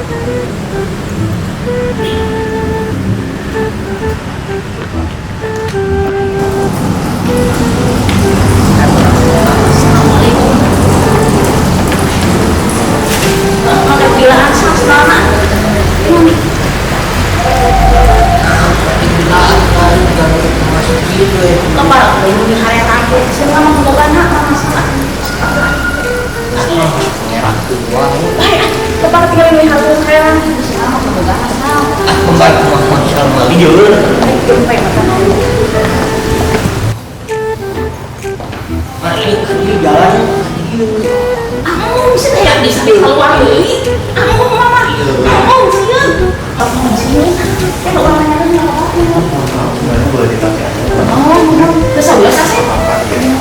Assalamualaikum. Ada gilaan sama. Ini Masuk gitu ya. Kepala ini hari rabu. Semua mah bogana masalah. Ngerak tua. Baik, kepala tinggal ini harus heran. Semua mah bogana sal. Ah, kembali ke masalah mali jeun. Sampai makan. Mari ke di jalan. Amo sih kayak bisa keluar deui. Amo mama. Amo sieun. Amo sieun. Ya urang nanya apa? Sebenarnya boleh dipakai aja. Oh, mohon. Terus sebelah sih. Apa gitu.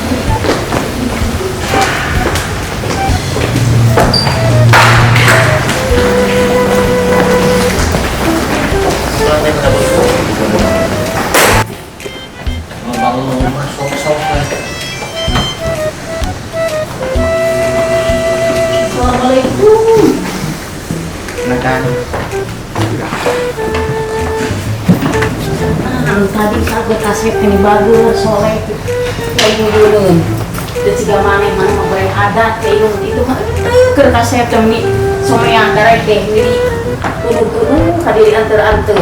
Mau bangun rumah sok-sok lah. Assalamualaikum. Silakan. Ah, tadi saat kasep ini bagus soleh. Kayak dulu. Dan siga maneh mana mah goreng adat kayak itu mah teu keur kasep teh meni somean darek deh jadi tuduh-tuduh ka diri anteur-anteur.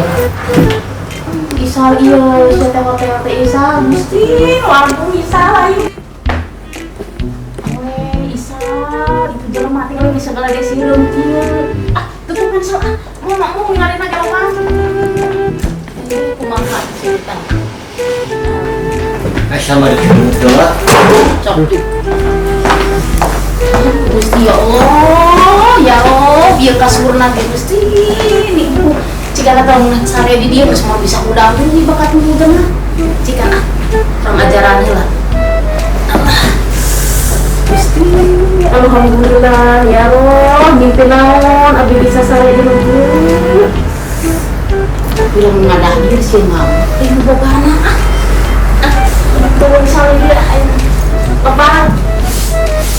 Isal iya, sia teh hotel teh Isal, Gusti, lampu Isal lain. Weh, Isal, itu jelema tinggal di segala ge sireum kieu. Ah, tutupan sal ah, mau mau ngarina jelema. Eh, kumaha cerita. Eh, sama di sini lah. Cok. Gusti ya Allah, ya Allah, bieu kasurna teh Gusti. Niku jika kata sare di dieu geus moal bisa hudang deui bakat nu mah. Jika ah, urang ajaran heula. Allah. Gusti, alhamdulillah ya Allah, mimpi naon abdi bisa sare di luhur. Bilang ngadah diri sih mau. Eh, bogana ah. Ah, turun sare dia ayeuna. Lepat.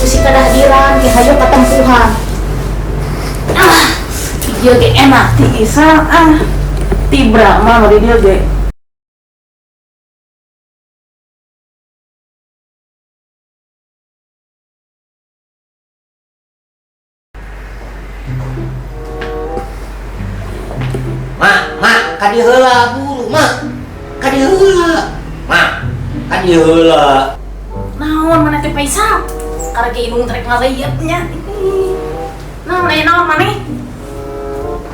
Bisi kadahdiran ge hayo katempuhan. Ah, ieu ge enak Ti Isal ah. Tibra mah di dieu ge. Mak, mak, kadieu heula buru, mak. Kadieu heula. Mak, kadieu heula. Naon mana teh Faisal? Karena ge indung trek ngaleuyeut nya. Naon aya naon maneh?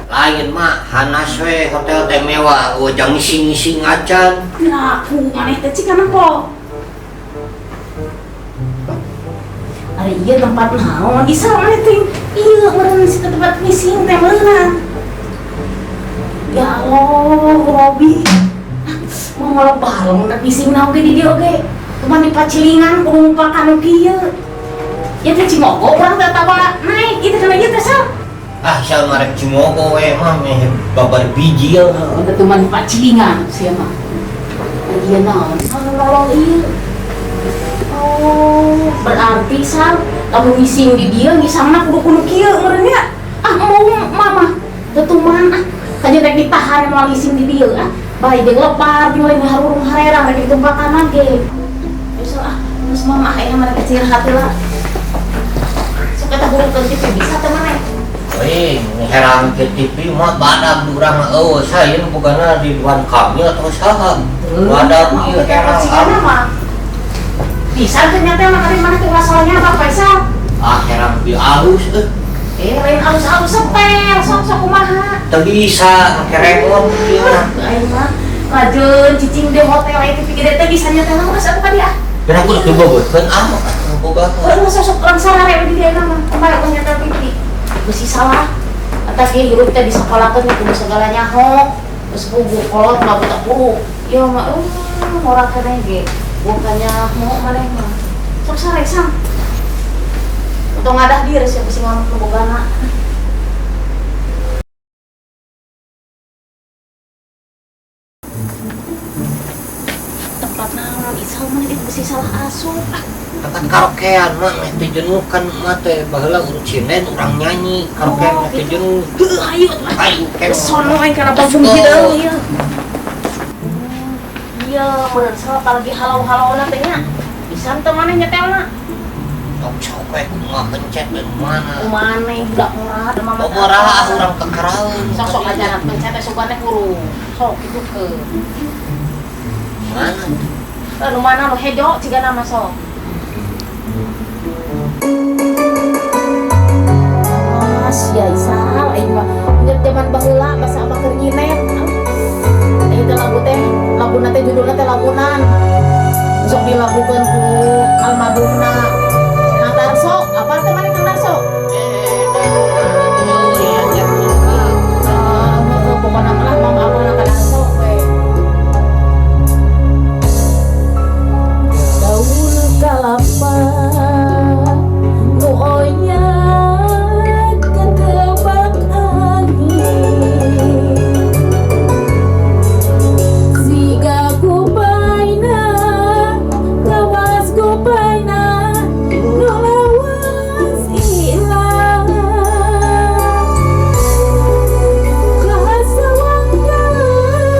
Lain mak, hanas we hotel teh mewah, eueuh jang ngising-ngising acan. Piraku maneh teh cik po. Ari ieu tempat naon? Isal maneh teh ieu meureun si tempat ngising teh meureun. Ya Allah, Robi. Mau ngalok balong rek ngising naon ge di dieu ge. Cuman di pacilingan kudu ngumpakan nu kieu. Ya teh cimogo urang teh tawa naik ieu teh kana ieu teh sal. Ah, sial marek cimogo we mah meh babar biji ya. Udah cuman di pacilingan sia mah. Ieu naon? Anu nolong ieu. Oh, berarti sal lamun ngising di dieu ngisangna kudu kudu kieu meureun nya. Ah, mau mama tetuman ah. Kajeun rek ditahan moal ngising di dieu ah. Bae jeung lepar jeung lain harurung harerang rek ditumpakan ge. Geus ah, geus mama aya mah rek istirahat heula. Sok eta hurungkeun TV bisa teh maneh. Wih, herang ke TV mah badak urang mah eueuh saya nu bogana di Ridwan Kamil atau saha. Badak ieu herang. Mah. Bisa ternyata mah kali mana tuh masalahnya apa Faisal? Ah, herang di alus euy. Eh, lain alus-alus sepel, sok-sok kumaha. Teu bisa make remote ieu mah. Aing mah rajeun cicing di hotel aya TV gede teh bisa nyetel geus atuh ka dia. Dan aku udah dibobokeun ah boga. Heuh sok urang sarare di dieu mah. Kemarin urang nyetel TV. Besi salah. Eta ge hirup teh disakolahkeun kudu segala nyaho. Geus puguh kolot mah buta huruf. Ieu mah ngora keneh ge. Bukannya mau maneh mah. Sok sare sang. Untung ngadah diri siapa sih ngamuk nu bogana. Tempat naon Isal mah itu besi salah asup. Ah. Tempat karaokean mah meh teu jenuh kan mah teh baheula urut sinden urang nyanyi karaokean meh teu jenuh. Heuh, ayo atuh. Ayo ke Sono aing kana bangkung hideung ieu. Iya, meureun salah apalagi halau-halauna teh nya. Bisa teu maneh nyetelna? Sok sok we kumaha pencet we mana. Maneh budak murah da mama. Bobora urang kekeraun. Sok sok ajaran pencet teh sugan teh hurung. Sok kitu ke. Mana? Nu mana nu hejo cigana mah sok. Mas ya Isal aing mah inget zaman baheula basa abah keur nyinet. Aing teh lagu teh, laguna teh judulna teh Lamunan. Sok dilakukeun ku almarhumna Kang Darso, apa teh maneh Kang Darso? Pokokna mah lah mama abah Kang Darso we. Daun kalapa nu oyag ketebak angin siga kupaina kawas kupaina nu lawas ilang kasawang deui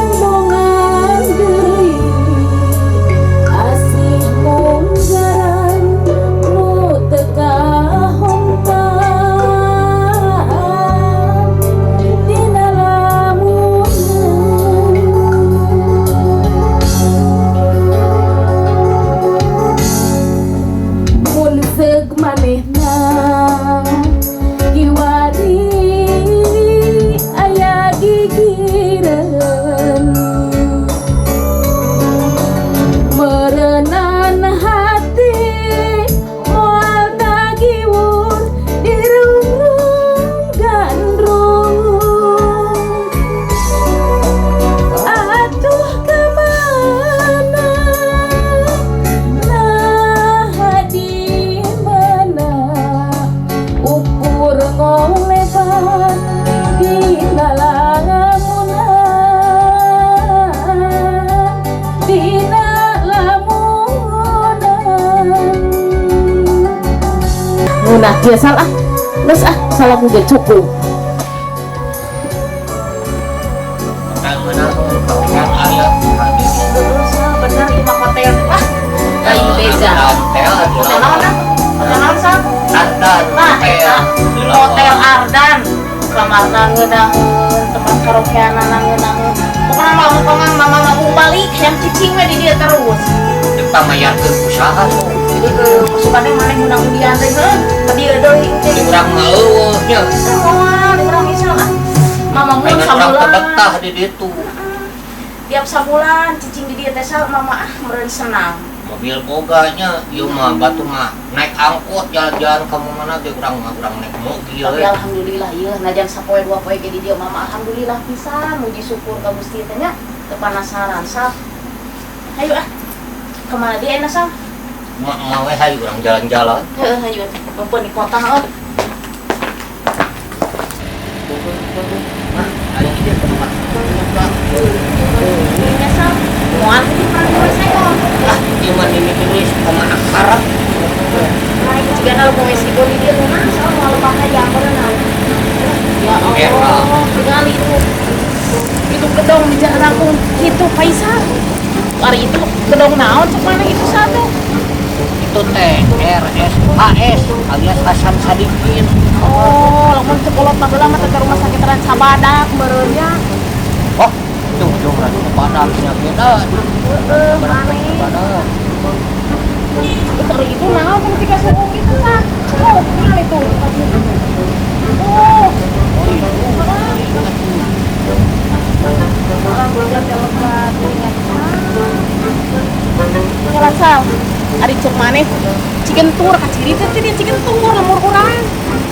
nembongan deui asih munggaran nu teu kahontan dina lamunan. Mun seug manehna kiwari aya gigireun meureunan hati moal tagiwur dirungrung gandrung atuh kamana nah di mana ukur ngolebat dina lamunan dina lamunan. Ngunah dia salah, geus ah salah ku ge cukup. Hotel mana karaokean aya hadir. Bener ieu mah hotel ah. Lain beja. Hotel Hotel naon ah? Hotel naon sal? Ardan. Nah, eta Hotel Ardan. Kamarna ngeunaheun, tempat karaokeanana ngeunaheun. Pokona mah lamun kongang mama mah balik hayang cicing we di dieu terus. Deuk pamayarkeun usaha sok. Heeh, masukane maneh ngundang undian teh heuh. Ka dieu deui Di teh. urang mah eueuh nya. Moal di urang misal ah. Mama mun Pengen urang sabulan. teu betah di ditu. Tiap sabulan cicing di dieu teh sal mama ah meureun senang. Mobil boga nya ieu mah batu mah naik angkot jalan-jalan ka mana ge urang mah urang naik mobil. Tapi we. alhamdulillah ieu najan sapoe dua poe ge di dieu mama alhamdulillah pisan muji syukur ka Gusti teh nya teu panasaran sal. Hayu ah. Kemana dia enak sal? Mak mah we hayu urang jalan-jalan. Heeh, hayu atuh. Mumpun di kota heuh. Mah aya ieu tempat. Ini sal. Moal teh pernah saya. Ah, ieu mah ini kumaha karep. Lain jigana lo resiko di dieu mah sal moal lebah hayang berenang. Ya Allah, tingali itu. Itu gedong di jalan rangkung itu Faisal. Ari itu gedong naon cek mana itu satu. Itu teh RSHS alias Hasan Sadikin. Oh, lamun cek kolot baheula mah teh rumah sakit Rancabadak meureun nya. Oh, tuh tuh rasa badaknya beda. Heeh, aneh. Badak. Itu ari itu naon ketika suhu gitu sah. Oh, kenal itu. Oh, Oh, itu. Alhamdulillah lebat ingat. Jalan sal. Ari cek maneh Cigentur ka ciri teh dia Cigentur lemur urang.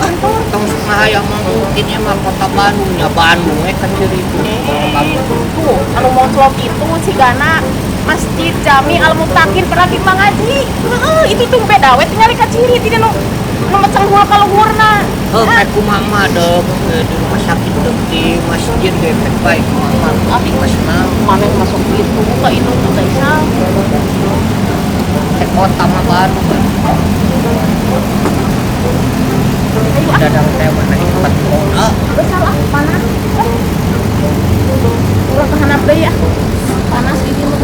Cigentur. Tong mah hayang mungkin emang kota Bandung nya Bandung we kan jadi itu. Kota Bandung. Tuh, anu monclok itu cigana Masjid Jami Al Mutakin pernah di mangaji. Heeh, itu tuh beda we tinggal ka ciri tidak nu Nu meceng hul ka luhurna. Heuh, pek kumaha mah deuk di rumah sakit deuk di masjid ge pek bae kumaha mah. Abi mah senang. Mana yang masuk gitu ka indung teh Isal. Teh kota mah baru kan. Ayo ah. Dadang teh mana di tempat kota. Geus salah panas. Urang ka handap deui ah. Panas di dieu mah.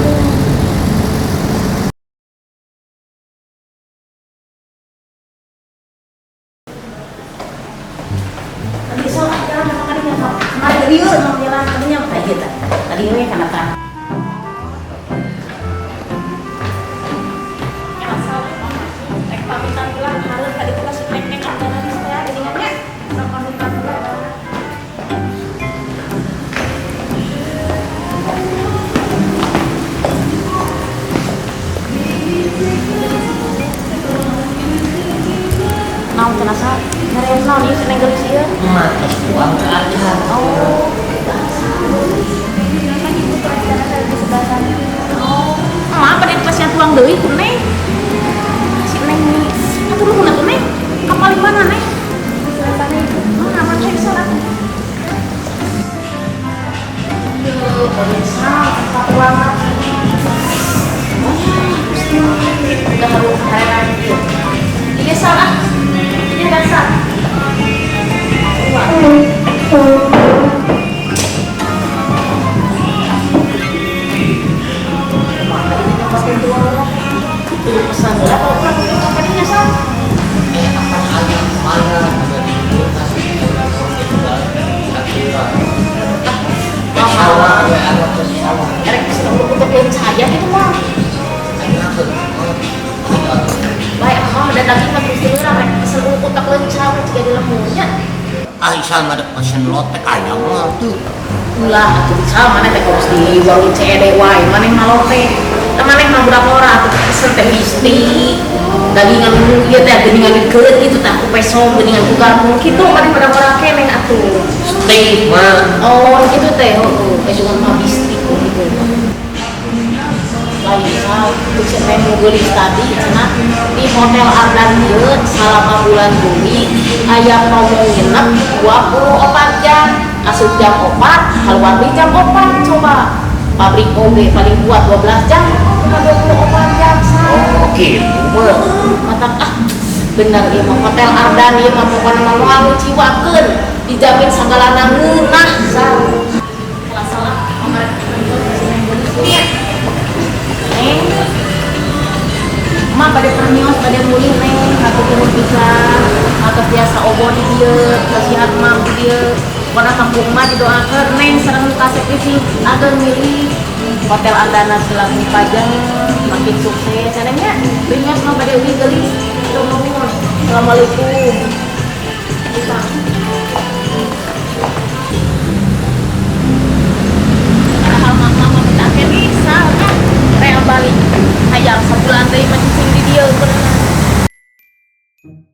Tadi salah jalan apa kadinya kemarin rieu mau jalan kadinya tah ieu tah. Tadi we kana tah. Ya salah rek pamitan heula hareup ka ditu ka si Neng-neng anu geus teh geuningan nya. Urang pamitan heula. Naon cenah sa? Nyarios naon ieu si Neng geulis ieu? Mah tos tuang ke atas. Oh. Oh, emak pada pasien tuang deui ku Neng. Si Neng ini. Atuh nuhun atuh Neng. Ka paling mana Neng? Mana mana hayu salat. Ieu pemirsa tempat ruangan. Wah, Gusti. Udah harus hareran ieu. Iya salah. Iya dasar. Wah. Pesan berapa orang itu company-nya Sal? Akan ayam mana ada di kasih sakira. Sawah we anu teh sawah. Erek pesen untuk yang saya gitu mah. Baik, ah dan lagi mah terus terus rek pesen utak leunca we jiga di lemurnya. Ah Isal mah pesen lotek ayam mah tuh. Ulah atuh Isal maneh teh kos di warung CED wae maneh mah lotek. Tah maneh mah budak ora atuh pesen teh bisti. Dagingan nu ieu teh geuningan dikeut kitu tah ku peso geuningan ku garpu kitu maneh budak ora keneh atuh. Steak mah. Oh kitu teh heueuh pesungan mah bisti gitu. Lain Sal, si Neng nu geulis tadi cenah di Hotel Ardan ieu salama bulan Juli aya promo nginep 24 jam, asup jam 4, keluar di jam 4 coba. Pabrik oge paling kuat 12 jam, bukan 24 jam Sal. Oh kitu mah. Mata ah bener ieu mah Hotel Ardan ieu mah pokona mah moal ngeciwakeun, dijamin sagalana ngeunah Sal. Salah salah kamari si Neng geulis nya. Neng, emak pada permios pada mulih Neng, aku turun pisan, atau biasa obo di dieu, kasihan emak di dieu. Pokona kampung emak didoakeun Neng sareng nu kasep sih ageng milih Hotel Ardana selaku pajang makin sukses. Neng nya, permios mah pada uih geulis. Nuhun. Assalamualaikum.